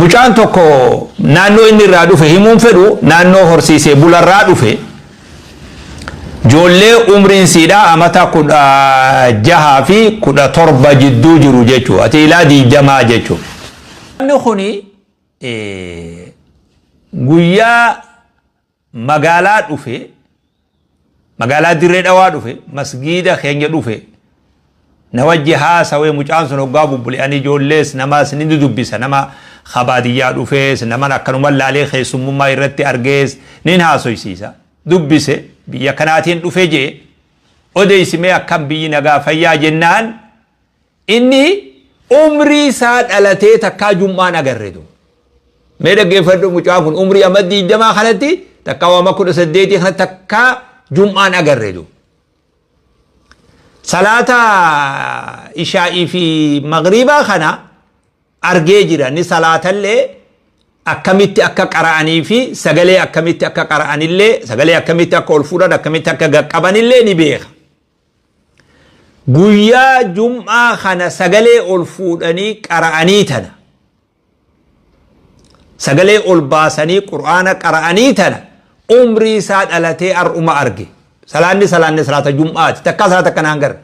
Mucaan tokko naannoo inni irraa dhufe himuun fedhu, naannoo horsiisee bularraa dhufe, ijoollee umriin siidhaa amata 16 fi 17 jidduu jiru jechuudha. Ati ilaa 20 jechuudha. Namni kuni guyyaa magaalaa dhufe, magaalaa Dirree Dhawaa dhufe, masgiida keenya dhufe, na wajji haasawee. Mucaan sun hoggaa bubbule, ani ijoollees namaas ni dubbisa, nama baadiyyaa dhufees, nama akkanuma laalee keessummummaa irratti argees nin haasoysiisa. Dubbise, biyya kanaatiin dhufe jee, odeessimee akkam biyyi nagaa fayyaa jennaan, inni umrii isaa dhalatee takkaa jum'aan agarre du. Mee dhaggeeffadhu, mucaan kun umrii amma 20 kanatti, takkaa amma 18 kanatti takkaa jum'aan agarre du. Salaata ishaa'ii fi magriibaa kana argee jira. Ni salaatallee, akkamitti akka qara'anii fi sagalee akkamitti akka qara'anillee, sagalee akkamitti akka ol fuudhan, akkamitti akka gaqqabanillee ni beeka. Guyyaa jum'aa kana sagalee ol fuudhanii qara'anii tana, sagalee ol baasanii qur'aana qara'anii tana, umrii isaa dhalatee ar'uma arge. Salaanni salaata jum'aati. Takkaa salaata akkanaan garre.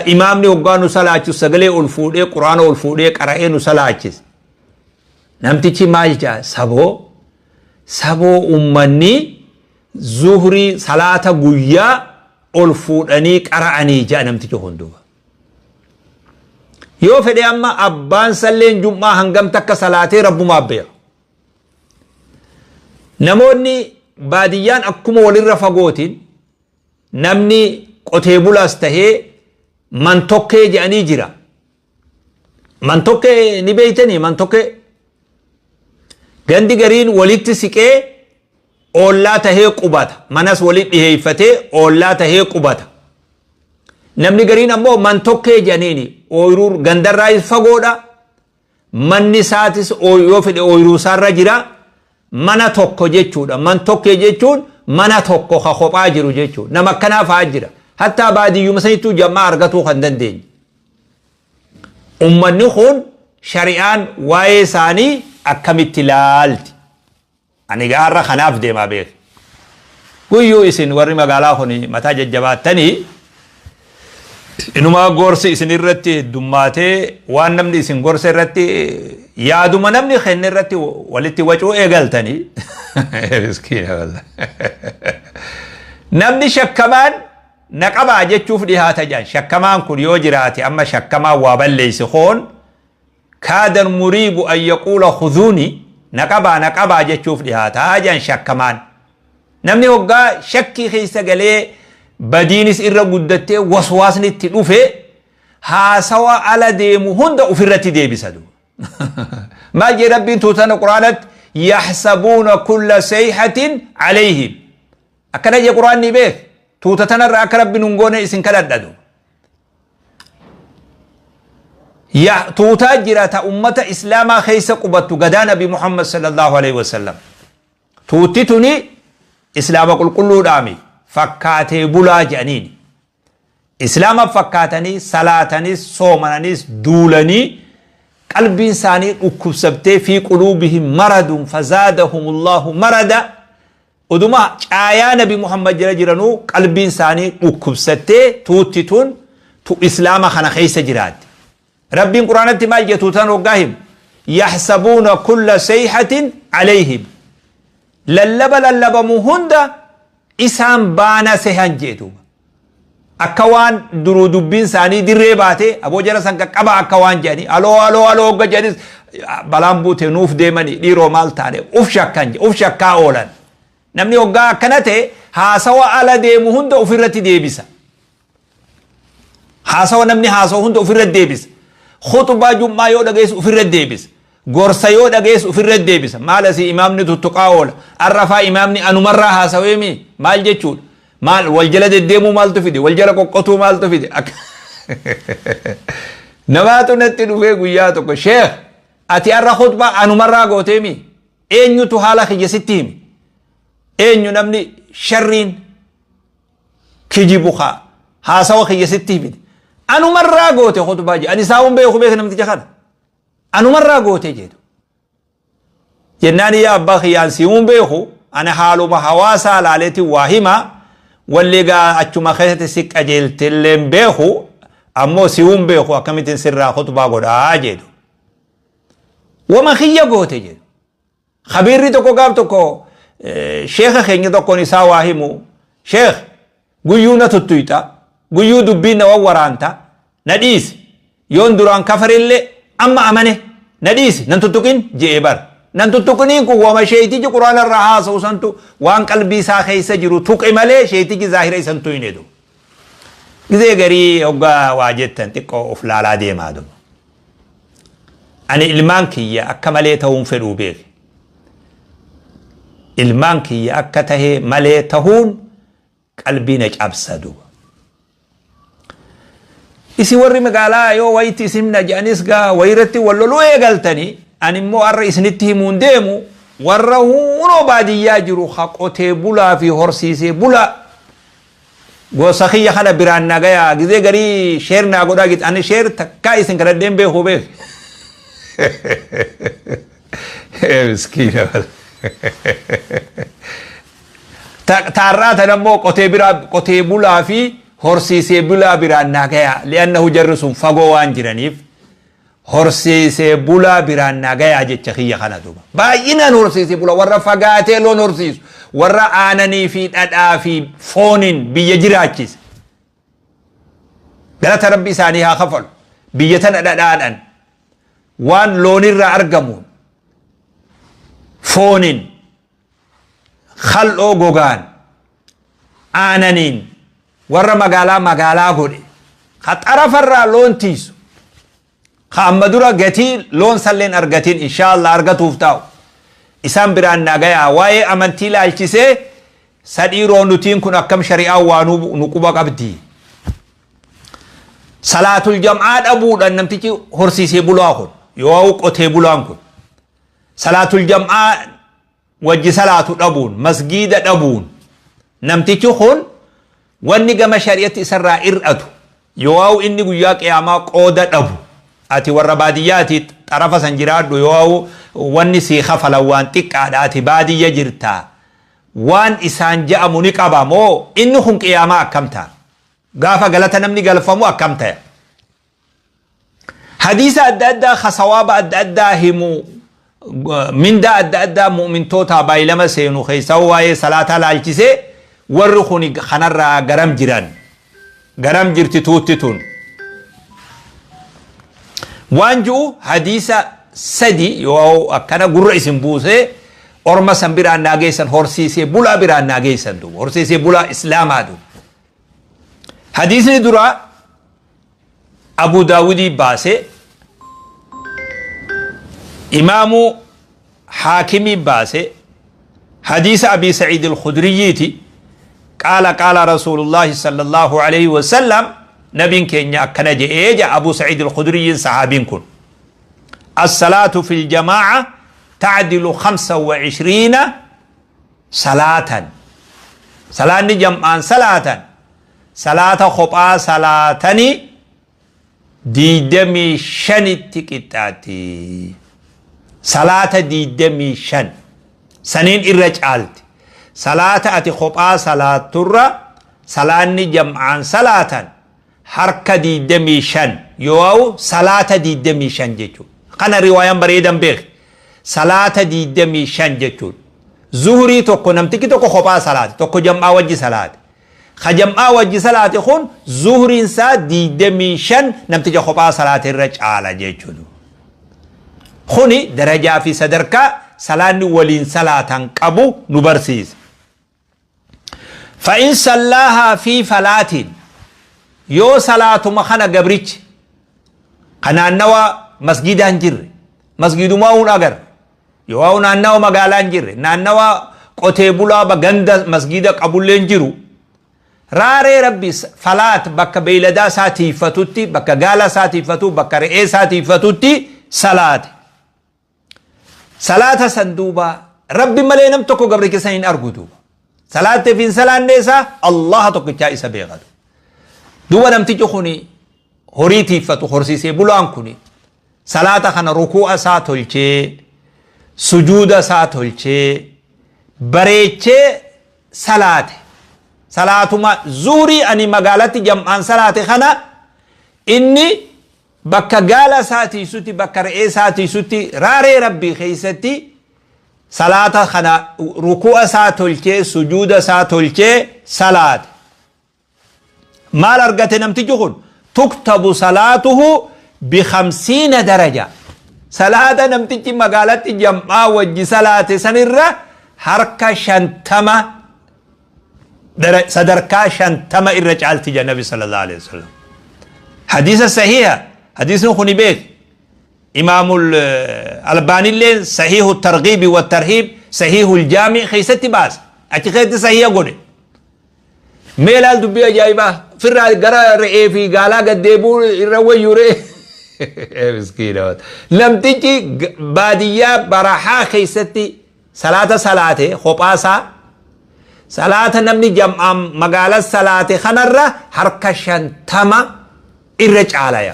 Imaamni hoggaa nu salaachisu sagalee ol fuudhee, qur'aana ol fuudhee qara'ee nu salaachise. Namtichi maal jedha? Saboo ummanni zuhrii salaata guyyaa ol fuudhanii qara'anii jedha namtichi kun duuba. Yoo fedhe amma abbaan salleen jum'aa hangam takka salaatee rabbumaaf beeka. Namoonni baadiyyaan akkuma walirra fagootiin, namni qotee bulaas tahee mantokkee jedhanii jira. Mantokkee ni beeytanii? Mantokkee gandi gariin walitti siqee oollaa tahee qubata. Manas walitti dhiheeffatee oollaa tahee qubata. Namni gariin ammoo mantokkee jedhaniini ooyiruu gandarraayis fagoodha. Manni isaatis yoo fedhe ooyiruu isaarra jira. Mana tokko jechuudha. Mantokkee jechuun mana tokko ka kophaa jiru jechuudha. Nama akkanaa fa'aa jira. Hattaa baadiyyuma sanittuu jammaa argatuu kan dandeenye. Ummanni kun shari'aan waa'ee isaanii akkamitti ilaalti? Ani gaarra kanaaf deemaa beek. Guyyuu isin warri magaalaa kun mataa jajjabaattanii, inumaa gorsi isin irratti heddummaatee, waan namni isin gorsa irratti, yaaduma namni kenne irratti walitti wacuu eegaltanii. Miskiina wallah. Namni shakkamaan na qabaa jechuuf dhihaata jedhan. Shakkamaan kun yoo jiraate, amma shakkamaan waa balleeyse koon, kaada muriibu an yaquula khuzuuni, na qabaa, na qabaa jechuuf dhihaataa jedhan shakkamaan. Namni hoggaa shakkii keessa galee, badiinis irra guddattee, waswaasni itti dhufe, haasawa ala deemu hunda ofirratti deebisa duuba. Maal jee Rabbiin tuutana Quraanatti? Yaxsabuuna kulla sayhatin alayhim. Akkana jee Quraanni beek. Tuuta tanarra akka Rabbi nun goone isin kadhadha duuba. Ya tuutaa jira ta ummata Islaamaa keessa qubattu, gadaa Nabi Muhammad sallallahu alaihi wasallam. Tuutti tuni Islaama qulqulluudhaami fakkaatee bulaa jedhaniini. Islaama fakkaatanii salaatanis, soomananis, duulanii, qalbiin isaanii dhukkubsabtee, fi quluubihim maradun fazaadahumullahu marada. Oduma caayaa Nabi Muhammad jala jiranuu qalbiin isaanii dhukkubsattee, tuutti tun tu Islaama kana keessa jiraatti. Rabbiin Quraanatti maal jedhu tuutan hoggaa himu? Yaxsabuuna kulla sayhatin alayhim. Lallaba lallabamu hunda isaan baana sehan jee duuba. Akka waan duruu dubbiin isaanii dirree baate, aboo jara san qaqqaba akka waan jedhanii, aloo aloo aloo hogga jedhanis, balaan buute nuuf deemanii, dhiiroo maal taane, uf shakkan, uf shakkaa oolan. Namni hoggaa akkana ta'e haasawa ala deemu hunda ofirratti deebisa. Haasawa namni haasawa hunda ofirratti deebisa. Khutbaa jum'aa yoo dhageessu ofirratti deebisa. Gorsa yoo dhageessu ofirratti deebisa. Maal asii imaamni tuttuqaa oola? Arrafaa imaamni anumarraa haasaweemi maal jechuudha? Maal wal jala deddeemuu maaltu fide? Wal jala qoqqotuu maaltu fide? Namaatu natti dhufee guyyaa tokko, "Sheekh, ati arra khutbaa anumarraa gooteemi? Eenyutu haala kiyya sitti hime? Eenyu namni sharriin kijibu kaa haasawa kiyya sitti himite? Anumarraa goote khutbaa," jedhe. Ani isaa hun beeku, beeka namticha kana. "Anumarraa goote," jedhu. Jennaan yaa abbaa kiyya an simuun beeku ana haaluma hawaasaa laaleetiin waa hima walli gaa achuma keessatti si qajeeltilleen beeku ammoo simuun beeku akkamittiin sirraa khutbaa godhaa jedhu. Wama kiyya goote jedhu. Khabiirri tokko gaaf tokko sheekha keenya tokkoon isaa waa himu sheekh guyyuu na tuttuyxa guyyuu dubbiin na wawwaraanta na dhiisi yoon duraan kafarillee amma amane na dhiisi nan tuttuqin je'e bar nan tuttuqiniin kun wama sheeytichi quraana irraa haasa'u santu waan qalbii isaa keessa jiru tuqe malee sheeytichi zaahira isan tuyne du gizee garii hoggaa waa jettan xiqqoo of laalaa deemaa duba Ani ilmaan kiyya akka malee tahuun fedhuu beeki. Ilmaan kiyya akka tahee malee tahuun qalbii na cabsa duuba. Isin warri magaalaa yoo wayitti isin na jedhanis gaa wayirratti wal loluu eegaltanii ani immoo har'a isinitti himuun deemu warra hunoo baadiyyaa jiru ha qotee bulaa fi horsiisee bulaa Gosa kiyya kana biraan na gayaa gizee garii sheer naa godhaa git ani sheer takkaa isin kadhadheen beeku beek. Miskiina wal. Taarraa tan ammoo qotee biraa qotee bulaa fi horsiisee bulaa biraan naa gayaa li'annahu jarri sun fagoo waan jiraniif Horsiisee bulaa biraan naa gayaa jecha kiyya kana duuba. Baay'inaan horsiisee bulaa warra fagaatee loon horsiisu, warra aananii fi dhadhaa fi fooniin biyya jiraachise. Galata Rabbi isaanii haa kafalu. Biyya tana dhadhaadhaan waan loonirraa argamuun fooniin kal'oo gogaan aananiin warra magaalaa magaalaa godhe ka xarafarraa loon tiisu ka amma dura gatii loon salleen argatiin inshaallah argatuuf taa'u isaan biraan naa gayaa waa'ee amantii laalchisee sadhiiroo nutiin kun akkam shari'aan waa nu quba qabdi salaatul jam'aa dhabuudhaan namtichi horsiisee bulaa kun yoo qotee bulaan kun Salaatul jam'aa wajji salaatu dhabuun, masgiida dhabuun, namtichi kun wanni gama shari'atti isarraa ir'atu, yoo'au inni guyyaa qiyaamaa qooda dhabu, ati warra baadiyyaati xarafa san jiraadhu yoo'au wanni sii kafalan waan xiqqaadha ati baadiyya jirta waan isaan ja'amu ni qaba moo inni kun qiyaamaa akkam ta'a? Gaafa galata namni galfamu akkam taya? Hadiisa adda addaa ka sawaaba adda addaa himu mindaa adda addaa mu'mintootaa baay'ilama seenu keessaa waa'ee salaataa laalchisee warri kun kanarraa garam jiran garam jirti tuutti tun waan ji'u hadiisa sadi yoo akkana gurra isin buusee orma san biraan naa geessan horsiisee bulaa biraan naa geessan duuba horsiisee bulaa islaamaa duuba Hadiisni duraa Abu Daawudii baase, Imaamu Haakimii baase, hadiisa Abi Sa'iid al-Khudriyyiiti. Qaala qaala Rasuulullaahi sallallahu alayhi wa sallam nabiin keenya akkana je'ee jedha Abu Sa'iid al-Khudriyyiin sahaabiin kun. As-salaatu fil jamaa'a ta'dilu 25 salaatan. Salaanni jam'aan salaatan salaata kophaa salaatanii 25tti qixxaatti. Salaata 25 saniin irra caalti. Salaata ati kophaa salaatturra salaanni jam'aan salaatan harka 25 yoo'au salaata 25 jechuudha. Kana riwaayaan bareedan beeki. Salaata 25 jechuudha. Zuhrii tokko namtichi tokko kophaa salaate tokko jam'aa wajji salaate. Ka jam'aa wajji salaate kun zuhriin isaa 25 namticha kophaa salaate irra caala jechuudha. Kuni darajaa fi sadarkaa salaanni waliin salaatan qabu nu barsiisa. Fa'in sallaahaa fi falaatiin yoo salaatuma kana gabrichi ka naannawa masgiidaa hin jirre masgiidumaa hun agarre yoo naannawa magaalaa hin jirre naannawa qotee bulaa ganda masgiida qabullee hin jiru raaree rabbi falaat bakka beeyladaa isaa tiiffatutti bakka gaala isaa tiiffatu bakka re'ee isaa tiiffatutti salaate Salaata san duuba Rabbi malee nam tokko gabricha san hin argu duuba. Salaatte fi hin salaanne isaa Allaha tokkichaa isa beekatu. Duuba namtichi kuni horii tiiffatu horsiisee bulaan kuni salaata kana rukuu'a isaa tolchee Sujuuda isaa tolchee bareechee salaate. Salaatuma zuurii ani magaalatti jam'aan salaate kana inni bakka gaala isaa tiisutti, bakka re'ee isaa tiisutti, raaree Rabbii keessatti salaata kana ruku'a isaa tolchee, sujuuda isaa tolchee salaate. Maal argate namtichi kun? Tuktabu salaatuhu bikhamsiina daraja. Salaata namtichi magaalatti jam'aa wajji salaate sanirra harka 50, sadarkaa 50 irra caalti jedha Nabi sallallahu alaihi wasallam. Hadiisa sahiha, hadiisni kuni beek. Imaamul Albaanilleen sahihu targhiibi wa tarhiib, sahihul jaami keessatti baase. Achi keessatti sahiha godhe. Mee laal dubbii ajaa'ibaa, firraa gara re'ee fi gaalaa gad deebi'uu irra wayyu re'ee. Miskiina. Namtichi baadiyyaa barahaa keessatti salaata salaate kophaasaa, salaata namni jam'aan magaala salaate kanarra harka 50 irra caalaya.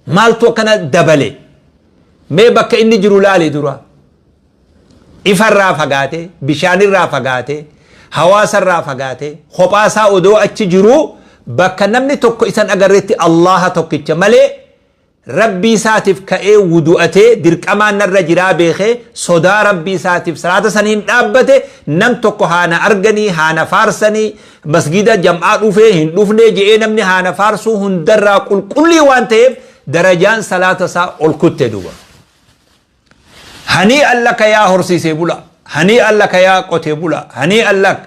Maaltu akkana dabale? Mee bakka inni jiru laali dura. Ifarraa fagaatee, bishaanirraa fagaatee, hawaasarraa fagaatee, kophaasaa odoo achi jiruu, bakka namni tokko isan agarretti Allaha tokkicha malee Rabbii isaatiif ka'ee wudu'atee, dirqamaan narra jiraa beekee, sodaa Rabbii isaatiif salaata saniin dhaabbate. Nam tokko haana arganii, haana faarsanii, masgida jam'aa dhufee hin dhufnee je'ee namni haana faarsuu hundarraa qulqullii waan ta'eef darajaan salaata isaa ol kutte duba. Hanii'an laka yaa horsiisee bulaa. Hanii'an laka yaa qotee bulaa. Hanii'an lak,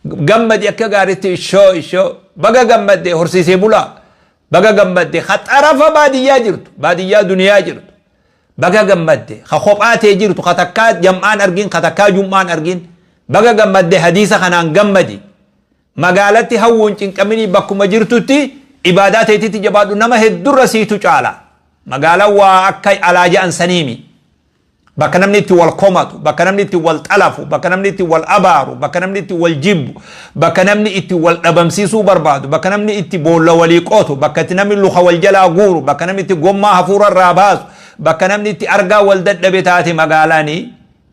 gammadi akka gaariitti, ishoo ishoo, baga gammadde horsiisee bulaa. Baga gammadde ka xarafa baadiyyaa jirtu, baadiyyaa duniyaa jirtu. Baga gammadde ka kophaa tee jirtu, ka takkaa jam'aan argin, ka takkaa jum'aan argin. Baga gammadde, hadiisa kanaan gammadi. Magaalatti hawwuun cinqaminii, bakkuma jirtutti ibaadaa teetitti jabaadhu, nama heddurra siitu caala. Magaalaan waa akka alaa ja'an saniimi. Bakka namni itti wal komatu, bakka namni itti wal xalafu, bakka namni itti wal abaaru, bakka namni itti wal jibbu, bakka namni itti wal dhabamsiisuu barbaadu, bakka namni itti boolla walii qotu, bakka itti namni luka wal jalaa guuru, bakka namni itti gommaa hafuura irraa baasu, bakka namni itti argaa wal dadhabe taate magaalaanii.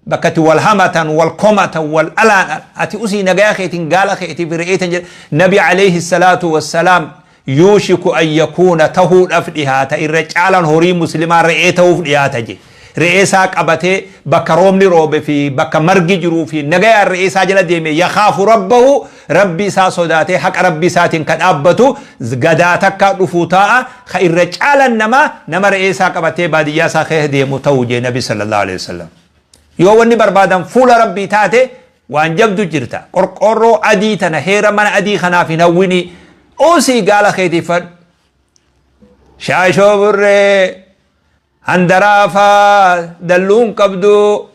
Bakka itti wal hamatan, wal komatan, wal alaan, ati usii nagaya keetiin gaala keetiif re'eetan jedhe Nabi alayhi salaatu wassalaam. Yuushiku an yakuuna, tahuudhaf dhihaata, irra caalan horii muslimaa re'ee tahuuf dhihaata je. Re'ee isaa qabatee bakka roobni roobe fi bakka margi jiruu fi nagayaan re'ee isaa jala deeme, yakhaafu rabbahu, Rabbi isaa sodaatee haqa Rabbi isaatiin ka dhaabbatu gadaa takkaa dhufuu taa'a, ka irra caalan namaa nama re'ee isaa qabatee baadiyyaa isaa keessa deemu ta'u jee Nabi sallallahu alaihi wasallam. Yoo wanni barbaadan fuula Rabbii taate waan jabdu jirta. Qorqoorroo adii tana, heera mana adii kanaaf hin hawwinii, usii gaala keetiif fadhu. Shaashoo burree handaraafaa dalluun qabdu,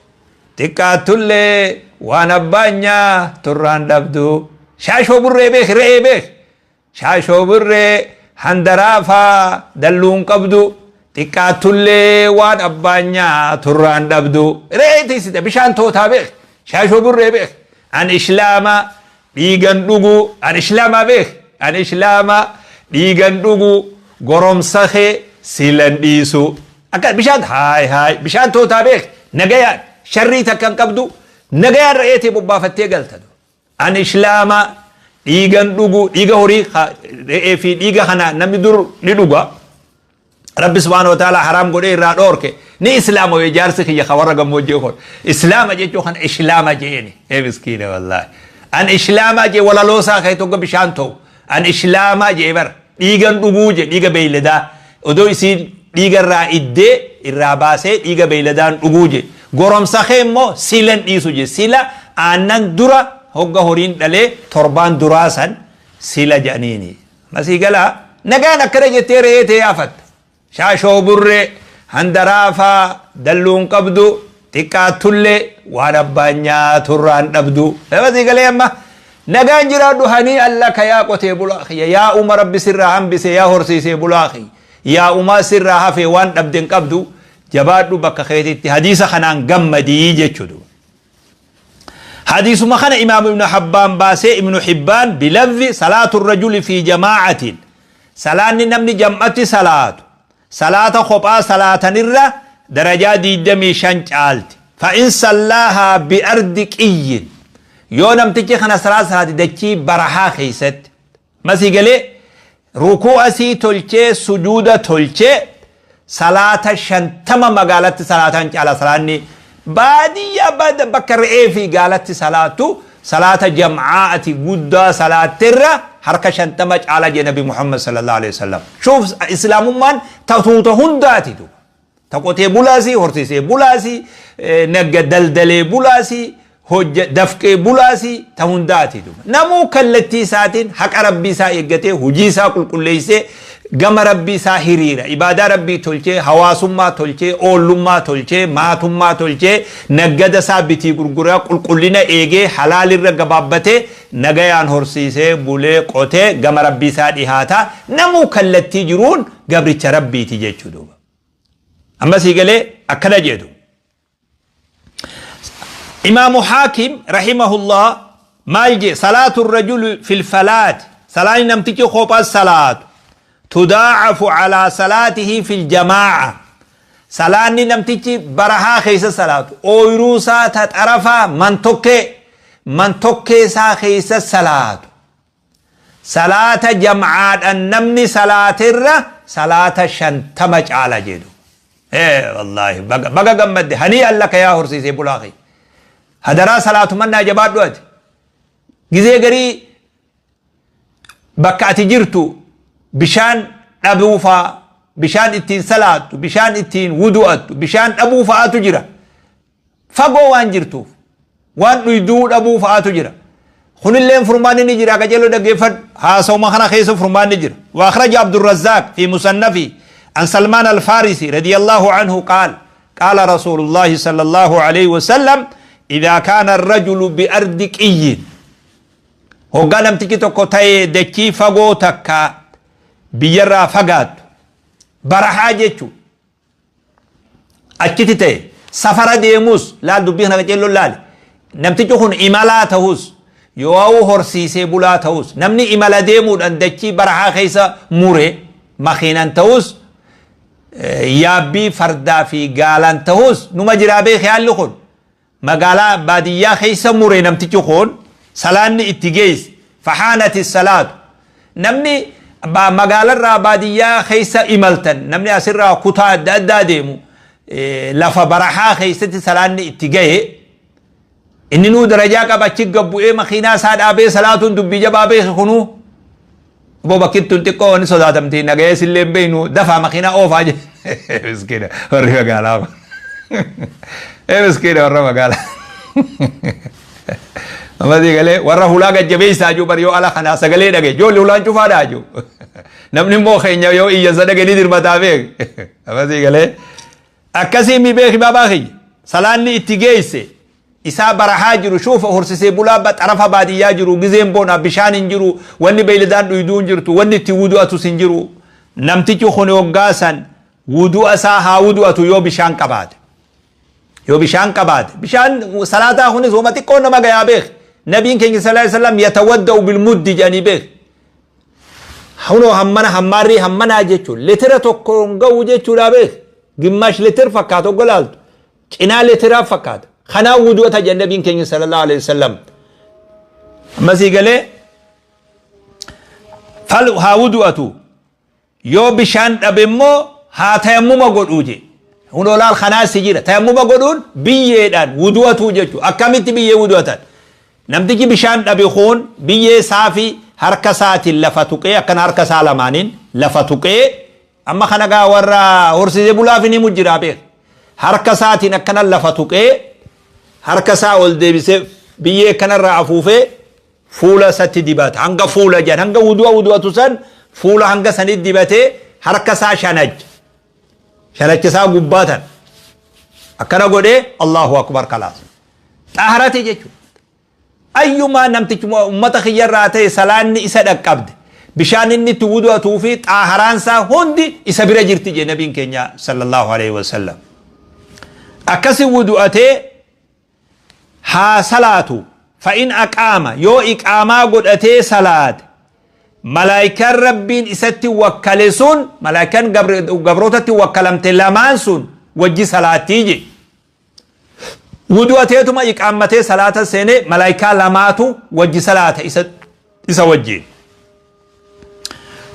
xiqqaattullee waan abbaan turraan dhabdu. Shaashoo burree beek, re'ee beek. Shaashoo burree handaraafaa dalluun qabdu, xiqqaattullee waan abbaan turraan dhabdu. Re'ee tiisite bishaan tootaa beek. Shaashoo burree beek. An islaama dhiigan dhugu, an islaamaa beek. An islaama dhiigan dhugu, goromsa kee silan dhiisu. Akka bishaan haay haay bishaan tootaa beek, nagayaan sharrii takka hin qabdu, nagayaan re'ee tee bobbaafattee galta. An islaama dhiigan dhugu, dhiiga horii, re'ee fi dhiiga kana namni dur ni dhuga. Rabbi subhaanahu wa ta'ala haraam godhee irraa dhoorke. Ni islaama wee jaarsi kiyya ka warra gammoojjii kun. Islaama jechuu kana islaama jeeni. Ee miskiina wallaahi. An islaamaa jee walaloo isaa kee tokko bishaan ta'u. An islaamaa jee bar dhiigan dhuguu jee, dhiiga beeyladaa odoo isiin dhiiga irraa iddee irraa baasee dhiiga beeyladaan dhuguu jee. Goromsa kee immoo silan dhiisu jee. Sila aannan dura hogga horiin dhalee torbaan duraa san sila jedhaniini. Masii galaa nagaan akkana jettee re'ee tee afatta. Shaashoo burree handaraafaa dalluun qabdu, xiqqaattullee waan abbaan nyaaturraan dhabdu. Masii galee amma nagaan jiraadhu. Hanii allaka yaa qotee bulaa kiyya, yaa uma Rabbi sirraa hambise, yaa horsiisee bulaa kiyya, yaa umaa sirraa hafee waan dhabde hin qabdu, jabaadhu bakka keetitti, hadiisa kanaan gammadii jechuudha. Hadiisuma kana Imaam Ibnu Habbaan baasee, Ibnu Hibbaan bilafzi salaatu rajuli fi jamaa'atiin, salaanni namni jam'atti salaatu salaata kophaa salaatanirra darajaa 25 caalti. Fa'in sallaahaa bi'ardi qiyyin, yoo namtichi kana salaata salaate dachii barahaa keessatti, masii galee ruku'a sii tolchee sujuuda tolchee, salaata 50 magaalatti salaataan caala. Salaanni baadiyyaa bakka re'ee fi gaalatti salaattu salaata jam'aati guddaa salaatterra harka 50 caala jee Nabi Muhammad sallallahu alaihi wasallam. Shuuf, islaamummaan tatuuta hundaati duuba. Ta qotee bulaasi, horsiisee bulaasi, nagga daldalee bulaasi, hojja dafqee bulaasi, ta hundaati duuba. Namuu kallattii isaatiin haqa Rabbii isaa eeggatee, hojii isaa qulqulleessee, gama Rabbii isaa hiriira. Ibaadaa Rabbii tolchee, hawaasummaa tolchee, oollummaa tolchee, maatummaa tolchee, naggada isaa bitii gurguraa qulqullina eegee, halaalirra gabaabbatee, nagayaan horsiisee bulee qotee gama Rabbii isaa dhihaata. Namuu kallattii jiruun gabricha Rabbiiti jechuu duuba. Amma sii galee akkana jedhu. Imaamu Haakim rahimahullah maal jee? Salaatu rajuli fil falaati, salaanni namtichi kophaa salaatu, tudaacafu calaa salaatihi fil jamaaca, salaanni namtichi barahaa keessa salaatu, ooyruu isaa ta xarafaa mantokkee isaa keessa salaatu, salaata jam'aadhan namni salaaterra salaata 50 caala jedhu. Ee wallaahi, baga baga gammadde, hanii allaka yaa horsiisee bulaa kiyya. Hadaraa, salaatumannaa jabaadhu. Ati gizee garii bakka ati jirtu bishaan dhabuufaa, bishaan ittiin salaattu, bishaan ittiin wudu'attu, bishaan dhabuu fa'aatu jira. Fagoo waan jirtuuf waan dhuyduu dhabuu fa'aatu jira. Kunilleen furmaanni ni jira. Qajeeloo dhaggeeffadhu, haasawuma kana keessa furmaanni jira. وأخرج عبد الرزاق في مصنفه عن سلمان الفارسي رضي الله عنه قال: قال رسول الله صلى الله عليه وسلم: إذا كان الرجل بأرض قي، hoggaa namtichi tokko ta'e dachii fagoo takka biyyarraa fagaattu, barahaa jechuun, achitti ta'e, safara deemus, laal dubbii kana qaceelloon laali, namtichi kun imalaa ta'us yoo horsiisee bulaa ta'us, namni imala deemuudhaan dachii barahaa keessa mure, makiinan ta'us, yaabbii fardaa fi gaalan ta'us, numa jiraa beeke. Haalli kun magaalaa baadiyyaa keessa mure, namtichi kun salaanni itti geesse, فحانت الصلاة. Namni magaalarraa baadiyyaa keessa imaltan, namni asirraa kutaa adda addaa deemu, lafa barahaa keessatti salaanni itti gahe, inni nuu darajaa qaba. Achi gabbu'ee makiinaa isaa dhaabee salaatuun dubbii jabaa beeke. Kunuu obbo bakkittuun xiqqoo wanni sodaatamti, nagayee sillee hin beeknu, dafaa makiinaa oofaa jedhe. Miskiina warri magaalaa kun. Ee miskiina warra magaalaa. Amadii galee warra hulaa gajjabeessaa jiru bar, yoo ala kanaa sagalee dhage, ijoollee hulaan cufaadhaa jiru. Namni immoo keenya yoo iyyansa dhage ni dirmataa beek. Amadii galee akkasii mi beeki baabaa kiyya, salaanni itti geesse isaa barahaa jiru, shuufa horsisee bulaa xarafa baadiyyaa jiru, gizeen boona bishaan hin jiru, wanni beeyladaan dhuyduu hin jirtu, wanni itti wudu'atus hin jiru. Namtichi kun hoggaasan wudu'a isaa haa wudu'atu yoo bishaan qabaate. Yoo bishaan qabaate, bishaan salaataa kunis wama xiqqoo nama gayaa beek. Nabiin keenya صلى الله عليه وسلم يتوضأ بالمد jedhanii beek. Hunoo hammana hammaarrii hammanaa jechuun litira tokkoon ga'u jechuudha beek. ግማሽ ሊትር fakkaata, oggolaaltu cinaa litiraa fakkaata. Kanaan wudu'ata jedhan nabiin keenya صلى الله عليه وسلم. Ammasii galee fal haa wudu'atu, yoo bishaan dhabe immoo haa tayammuma godhuu je. Hunoo laal, kanaas si jira. Tayammuma godhuun biyyeedhaan wudu'atuu jechuudha. Akkamitti biyyee wudu'atan? Namtichi bishaan dhabe kun biyyee saafi harka isaatiin lafa tuqee, akkana harka isaa lamaaniin lafa tuqee, amma kana gaa warra horsiisee bulaaf ni mujjiraa beek, harka isaatiin akkana lafa tuqee, harka isaa ol deebisee, biyyee kanarraa afuufee fuula isatti dibata. Hanga fuula jedhan, hanga wudu'a wudu'atu san fuula hanga sanit dibatee, harka isaa shanacha shanacha isaa gubbaatan akkana godhee, الله أكبر, خلاص xaharate jechuudha. Ayyumaa namtichi ummata kiyyarraa ta'e, salaanni isa dhaqqabde, bishaan inni itti wudu'atuu fi xaaharaan isaa hundi isa bira jirti jee nabiin keenya صلى الله عليه وسلم. Akkasi wudu'atee haa salaatu. فإن أقام, yoo iqaamaa godhatee salaate, malaayikaan Rabbiin isatti wakkale sun, malaayikaan gabrootatti wakkalamte lamaan sun wajji salaattii je. Wudu'ateetuma iqaammatee salaata seenee malaayikaa lamaatu wajji salaata isa wajjiin.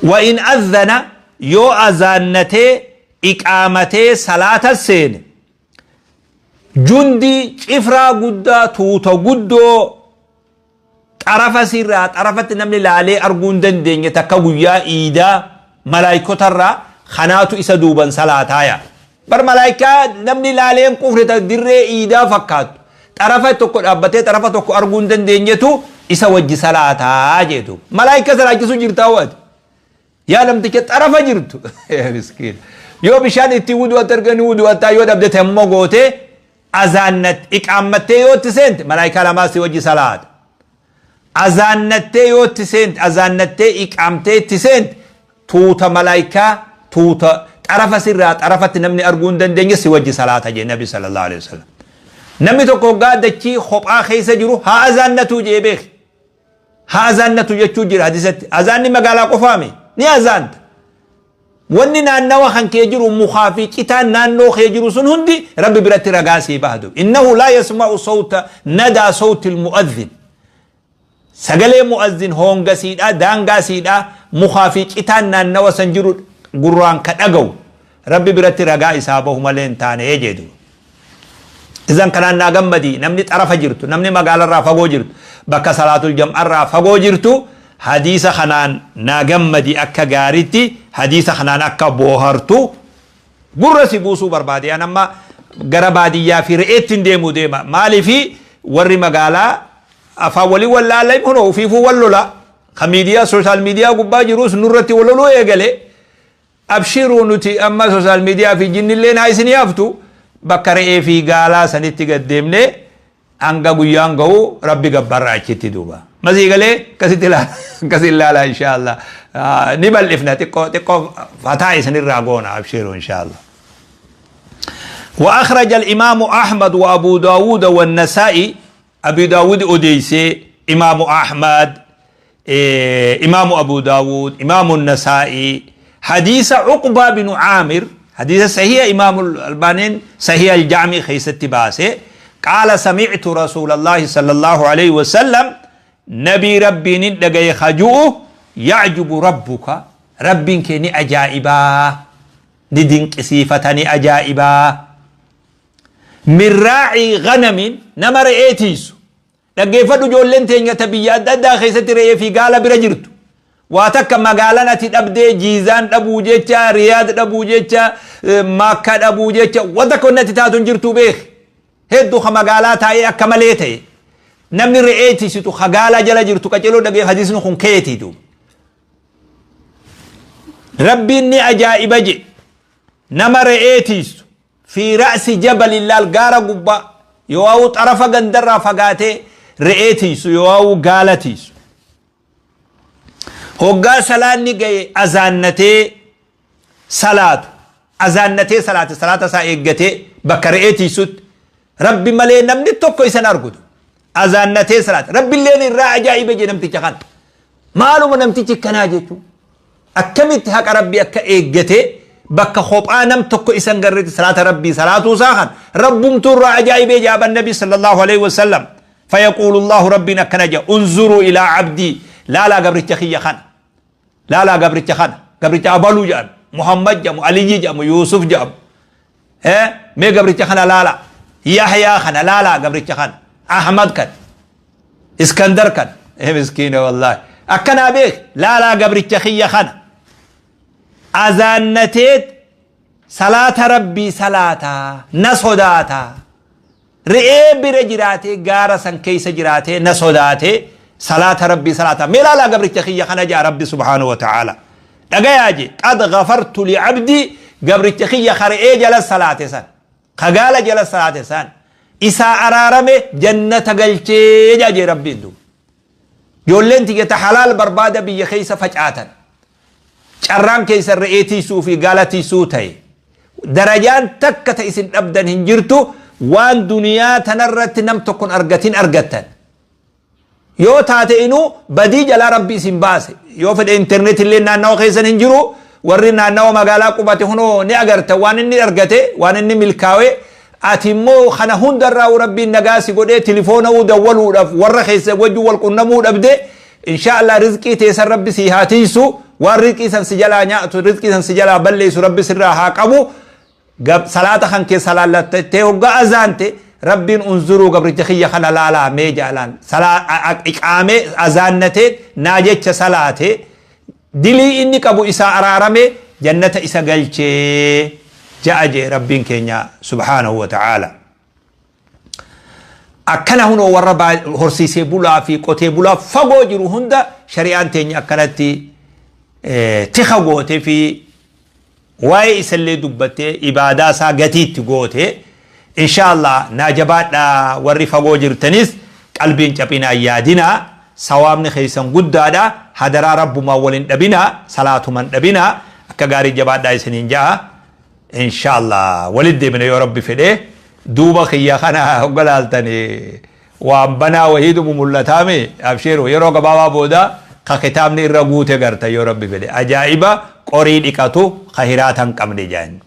Wa in adhana, yoo azaannatee iqaamatee salaata seene, jundii cifraa guddaa, tuuta guddoo xarafa sirraa xarafatti namni laalee arguu hin dandeenye takka guyyaa iidaa malaayikotarraa kanaatu isa duuban salaataaya. Bar malaayikaa namni laalee hin quufne ta dirree iidaa fakkaattu xarafa tokko dhaabbatee xarafa tokko arguu hin dandeenyetu isa wajji salaataa jeetu. Malaayika salaachisu jirtaa waati. Yaa namticha xarafa jirtu. Miskiin. Yoo bishaan itti wudu'atte erga ni wudu'attaa, yoo dhabde temmoo gootee azaannat iqaammattee yoo itti seente malaayikaa lamaa si wajji salaata. Azaannattee yoo itti seente, azaannattee iqaamtee itti seente, tuuta malaayikaa, tuuta xarafa sirraa xarafatti namni arguu hin dandeenye si wajji salaata jee Nabi sallallahu alaihi wasallam. Namni tokko hoggaa dachii kophaa keessa jiru haa azaannatuu jee beeki. Haa azaannatu jechuu jira hadisatti. Azaanni magaalaa qofaami. Ni azaanta. Wanni naannawa kan kee jiru, mukaa fi citaan naannoo kee jiru sun hundi Rabbi biratti ragaa sii bahadu. Innahu laa yasma'u sawta nadaa sawti mu'adhin. Sagalee mu'azzin hoongasiidha, daangaasiidha, mukaa fi citaan naannawa san jiru gurraan ka dhaga'u Rabbi biratti ragaa isaa bahu malee hin taane jedhu. Izan kanaan naa gammadi, namni xarafa jirtu, namni magaalarraa fagoo jirtu, bakka salaatul jam'arraa fagoo jirtu, hadiisa kanaan naa gammadi. Akka gaaritti hadiisa kanaan akka boohartu gurra si buusuu barbaade. An amma gara baadiyyaa fi re'eetti hin deemu deema. Maaliifi warri magaalaa afaan walii wallaalaa hunoo ufiifuu wal lola. Ka miidiyaa, social media gubbaa jirus nurratti wal loluu eegale. Abshiruu, nuti amma social media fi jinnillee naa isinii haftu, bakka re'ee fi gaalaa sanitti gad deemnee hanga guyyaan ga'u Rabbi gabbarraa achitti duuba. Masii galee akkasitti ilaala, akkasitti ilaala inshaallah. Ni bal'ifna, xiqqoo xiqqoo fataa isinirraa goona, abshiruu inshaallah. وأخرج الإمام أحمد وأبو داود والنسائي، أبي داود أديسي، إمام أحمد إيه، إمام أبو داود، إمام النسائي، حديث عقبة بن عامر، حديث صحيح، إمام الألباني صحيح الجامع خيست باسه. قال: سمعت رسول الله صلى الله عليه وسلم، نبي ربي ندقي خجوه: يعجب ربك، ربك ni ajaa'ibaa, ni dinqisiifatanii ajaa'ibaa، من راعي غنم، nama re'ee tiisu. Dhaggeeffadhu, ijoolleen teenya ta biyya adda addaa keessatti re'ee fi gaala bira jirtu, waa takka magaalaan ati dhabdee, Jiizaan dhabuu jecha, Riyaad dhabuu jecha, Maakkaa dhabuu jecha, wanta akka wanni ati taatu hin jirtu beek. Hedduu ka magaalaa taa'ee akka malee ta'e, namni re'ee tiisitu, ka gaalaa jala jirtu, qaceloo dhagee, hadiisni kun keetii duuba. Rabbiin ni ajaa'iba je nama re'ee tiisu في رأس جبل laal gaara gubbaa yoo xarafa gandarraa fagaatee re'ee tiisu yoo gaala tiisu, hoggaa salaanni gaye azaannatee salaatu, azaannatee salaate, salaata isaa eeggatee bakka re'ee tiisutti Rabbi malee namni tokko isan argutu azaannatee salaate, Rabbiilleen irraa ajaa'iba je namticha kana. Maaluma namtichi kanaa jechuun akkamitti haqa Rabbi akka eeggatee bakka kophaa nam tokko isan garreetti salaata Rabbii salaatuu isaa kan Rabbumtuu irraa ajaa'ibee jaaban Nabi sallallahu alaihi wasallam. فيقول الله، ربنا akkana jedha: انظروا إلى عبدي، laalaa gabricha kiyya kana, laalaa gabricha kana, gabricha abaluu jedhan, Muhammad jedhamu, Aliyyi jedhamu, Yuusuf jedhamu, mee gabricha kana laala, Yahyaa kana laalaa, gabricha kana, Ahmad kan, Iskandar kan, miskiina wallahi, akkanaa beek, laalaa gabricha kiyya kana, azaannateet salaata Rabbii salaataa, na sodaataa, re'ee bira jiraatee, gaara san keessa jiraatee, na sodaatee salaata Rabbii salaataa, mee laalaa gabricha kiyya kana jaa Rabbi subhaanahu wa ta'ala. Dhagayaa je: قد غفرت لعبدي، gabricha kiyya ka re'ee jala salaate san, ka gaala jala salaate san, isaa araarame, jannata galchee jaa jee Rabbiin. Duuba ijoolleen tiyyata halaal barbaada biyya keessa facaatan, carraan keessa re'ee tiisuu fi gaala tiisuu ta'e, darajaan takka ta isin dhabdan hin jirtu. Waan duniyaa tanarratti nam tokkon argatin argattan. Yoo taate inuu badii jalaa Rabbi isin baase. Yoo fedhe internet illee naannawa keessan hin jiru. Warri naannawa magaalaa qubate hunoo ni agarta waan inni argate, waan inni milkaawe. Ati immoo kana hundarraa Rabbiin nagaa si godhee tilifoona'uu dawwaluudhaaf warra keessa wajjin wal qunnamuu dhabde. Insha Allah rizqii teessan Rabbi si haa tiisu. Waan rizqii san si jalaa nyaatu, rizqii san si jalaa balleessu Rabbi sirraa haa qabu. Salaata kan kee salaallattee hoggaa azaante, Rabbiin unzuruu gabricha kiyya kana laalaa mee jaalaan iqaamee azaannatee naa jecha salaate, dilii inni qabu isaa araarame, jannata isa galchee ja'a jee Rabbiin keenya subhaanahu wa ta'aala. Akkana hunoo warra horsiisee bulaa fi qotee bulaa fagoo jiru hunda shari'aan teenya akkanatti tika goote fi waa'ee isallee dubbattee ibaadaa isaa gatiitti goote. Inshaallah naa jabaadhaa, warri fagoo jirtanis qalbiin caphinaa, yaadinaa, sawaabni keessan guddaadha. Hadaraa rabbumaan walin dhabinaa, salaatuman dhabinaa, akka gaarii jabaadhaa isiniin ja'a. Inshaallah walit deebina yoo Rabbi fedhe. Duuba kiyya kana hogga laaltanii waan banaa wahiitu mul'ataami. Abshiiru, yeroo gabaabaa booda ka kitaabni irra guute garta yoo Rabbi fedhe. Ajaa'iba, qorii dhiqatu ka hiraata hin qabne jaan.